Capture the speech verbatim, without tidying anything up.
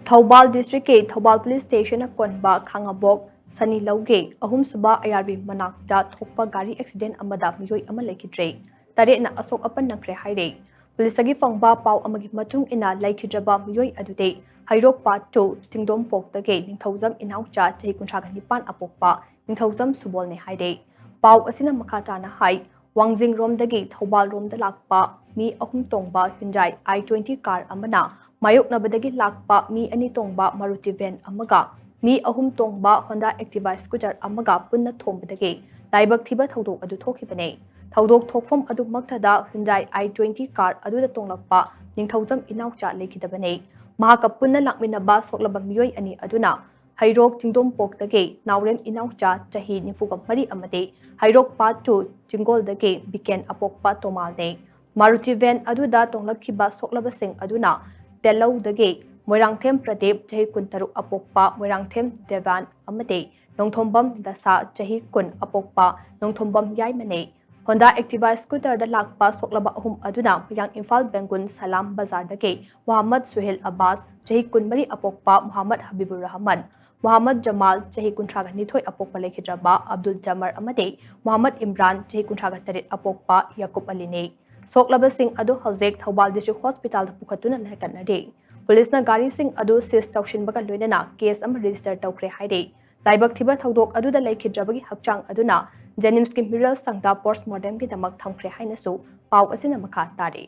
ꯊꯧꯕꯥꯜ ꯗꯤꯁꯇ꯭ꯔꯤꯛꯀꯤ ꯊꯧꯕꯥꯜ ꯄꯨꯂꯤꯁ ꯁ꯭ꯇꯦꯁꯟꯅ ꯀꯣꯟꯕ ꯈꯥꯉꯕꯣꯛ ꯁꯅꯤ ꯂꯧꯒꯤ ꯑꯍꯨꯝꯁꯨꯕ ꯑꯥꯏ ꯑꯥꯔ ꯕꯤ ꯃꯅꯥꯛꯇ ꯊꯣꯛꯄ ꯒꯥꯔꯤ ꯑꯦꯛꯁꯤꯗꯦꯟ ꯑꯃꯗ ꯃꯤꯑꯣꯏ ꯑꯃ ꯂꯩꯈꯤꯗ꯭ꯔꯦ, ꯇꯔꯦꯠꯅ ꯑꯁꯣꯛ ꯑꯄꯟ ꯅꯪꯈ꯭ꯔꯦ ꯍꯥꯏꯔꯦ꯫ ꯄꯨꯂꯤꯁꯇꯒꯤ ꯐꯪꯕ ꯄꯥꯎ ꯑꯃꯒꯤ ꯃꯇꯨꯡ ꯏꯟꯅ, ꯂꯩꯈꯤꯗ꯭ꯔꯕ ꯃꯤꯑꯣꯏ ꯑꯗꯨꯗꯤ ꯍꯩꯔꯣꯛ ꯄꯥꯠ ꯇꯨ ꯆꯤꯡꯗꯣꯝꯄꯣꯛꯇꯒꯤ ꯅꯤꯡꯊꯧꯖꯝ ꯏꯅꯥꯎꯆꯥ ꯆꯍꯤ ꯀꯨꯟꯊ꯭ꯔꯥꯒ ꯅꯤꯄꯥꯟ ꯑꯄꯣꯛꯄ ꯅꯤꯡꯊꯧꯖꯝ ꯁꯨꯕꯣꯜꯅꯦ ꯍꯥꯏꯔꯦ꯫ ꯄꯥꯎ ꯑꯁꯤꯅ ꯃꯈꯥ ꯇꯥꯅ ꯍꯥꯏ, ꯋꯥꯡꯖꯤꯡꯔꯣꯝꯗꯒꯤ ꯊꯧꯕꯥꯜꯔꯣꯝꯗ ꯂꯥꯛꯄ ꯃꯤ ꯑꯍꯨꯝ ꯇꯣꯡꯕ Hyundai i twenty car ꯑꯃꯅ ꯃꯥꯌꯣꯛꯅꯕꯗꯒꯤ ꯂꯥꯛꯄ ꯃꯤ ꯑꯅꯤ ꯇꯣꯡꯕ Maruti van ꯑꯃꯒ ꯃꯤ ꯑꯍꯨꯝ ꯇꯣꯡꯕ Honda Activa scooter ꯑꯃꯒ ꯄꯨꯟꯅ ꯊꯣꯝꯕꯗꯒꯤ ꯂꯥꯏꯕꯛ ꯊꯤꯕ ꯊꯧꯗꯣꯛ ꯑꯗꯨ ꯊꯣꯛꯈꯤꯕꯅꯤ꯫ ꯊꯧꯗꯣꯛ ꯊꯣꯛꯐꯝ ꯑꯗꯨꯃꯛꯇꯗ Hyundai i twenty car ꯑꯗꯨꯗ ꯇꯣꯡꯂꯛꯄ ꯅꯤꯡꯊꯧꯖꯝ ꯏꯅꯥꯎꯆꯥ ꯂꯩꯈꯤꯗꯕꯅꯤ꯫ ꯃꯍꯥꯛꯀ ꯄꯨꯟꯅ ꯂꯥꯛꯃꯤꯟꯅꯕ ꯁꯣꯛꯂꯕ ꯃꯤꯑꯣꯏ ꯑꯅꯤ ꯑꯗꯨꯅ ꯍꯩꯔꯣꯛ ꯆꯤꯡꯗꯣꯝꯄꯣꯛꯇꯒꯤ ꯅꯥꯎꯔꯦꯝ ꯏꯅꯥꯎꯆꯥ ꯆꯍꯤ ꯅꯤꯐꯨꯒ ꯃꯔꯤ ꯑꯃꯗꯤ ꯍꯩꯔꯣꯛ ꯄꯥꯠ ꯇꯨ ꯆꯤꯡꯒꯣꯜꯗꯒꯤ ꯕꯤꯀꯦꯟ ꯑꯄꯣꯛꯄ ꯇꯣꯃꯥꯜꯅꯤ꯫ Maruti van ꯑꯗꯨꯗ ꯇꯣꯡꯂꯛꯈꯤꯕ ꯁꯣꯛꯂꯕꯁꯤꯡ ꯑꯗꯨꯅ ꯇꯦꯜꯂꯧꯗꯒꯤ ꯃꯣꯏꯔꯥꯡꯊꯦꯝ ꯄ꯭ꯔꯗꯤꯞ ꯆꯍꯤ ꯀꯨꯟꯇꯔꯨꯛ ꯑꯄꯣꯛꯄ ꯃꯣꯏꯔꯥꯡꯊꯦꯝ ꯗꯦꯕꯥꯟ ꯑꯃꯗꯤ ꯅꯣꯡꯊꯣꯝꯕꯝ ꯗꯁꯥ ꯆꯍꯤ ꯀꯨꯟ ꯑꯄꯣꯛꯄ ꯅꯣꯡꯊꯣꯝꯕꯝ ꯌꯥꯏꯃꯅꯤ꯫ Honda Activa scooterꯗ ꯂꯥꯛꯄ ꯁꯣꯛꯂꯕ ꯑꯍꯨꯝ ꯑꯗꯨꯅ ꯃꯣꯏꯔꯥꯡ ꯏꯝꯐꯥꯜ ꯕꯦꯡꯒꯨꯜ ꯁꯂꯥꯝ ꯕꯖꯥꯔꯗꯒꯤ ꯃꯣꯍꯥꯃꯗ ꯁꯨꯍꯦꯜ ꯑꯕꯥꯁ ꯆꯍꯤ ꯀꯨꯟꯃꯔꯤ ꯑꯄꯣꯛꯄ ꯃꯣꯍꯥꯃꯗ ꯍꯕꯤꯕꯨꯔ ꯔꯍꯃꯟ, ꯃꯣꯍꯥꯃꯗ ꯖꯃꯥꯜ ꯆꯍꯤ ꯀꯨꯟꯊ꯭ꯔꯥꯒ ꯅꯤꯊꯣꯏ ꯑꯄꯣꯛꯄ ꯂꯩꯈꯤꯗ꯭ꯔꯕ ꯑꯕꯗꯨꯜ ꯖꯃꯔ ꯑꯃꯗꯤ ꯃꯣꯍꯥꯃꯗ ꯏꯝꯔꯥꯟ ꯆꯍꯤ ꯀꯨꯟꯊ꯭ꯔꯥꯒ ꯇꯔꯦꯠ ꯑꯄꯣꯛꯄ ꯌꯥꯀꯨꯕ ꯑꯂꯤꯅꯤ꯫ ꯁꯣꯛꯂꯕꯁꯤꯡ ꯑꯗꯨ ꯍꯧꯖꯤꯛ ꯊꯧꯕꯥꯜ ꯗꯤꯁꯇ꯭ꯔꯤꯛ ꯍꯣꯁꯄꯤꯇꯥꯜꯗ ꯄꯨꯈꯠꯇꯨꯅ ꯂꯥꯏꯀꯠꯅꯔꯤ꯫ ꯄꯨꯂꯤꯁꯅ ꯒꯥꯔꯤꯁꯤꯡ ꯑꯗꯨ ꯁꯤꯖ ꯇꯧꯁꯤꯟꯕꯒ ꯂꯣꯏꯅꯅ ꯀꯦꯁ ꯑꯃ ꯔꯦꯖꯤꯁꯇꯔ ꯇꯧꯈ꯭ꯔꯦ ꯍꯥꯏꯔꯤ꯫ ꯂꯥꯏꯕꯛ ꯊꯤꯕ ꯊꯧꯗꯣꯛ ꯑꯗꯨꯗ ꯂꯩꯈꯤꯗ꯭ꯔꯕꯒꯤ ꯍꯛꯆꯥꯡ ꯑꯗꯨꯅ ꯖꯦꯅꯤꯝꯁꯀꯤ ꯃꯤꯔꯜ ꯁꯪꯗ ꯄꯣꯁꯠꯃꯣꯔꯇꯦꯝꯒꯤꯗꯃꯛ ꯊꯝꯈ꯭ꯔꯦ ꯍꯥꯏꯅꯁꯨ ꯄꯥꯎ ꯑꯁꯤꯅ ꯃꯈꯥ ꯇꯥꯔꯤ꯫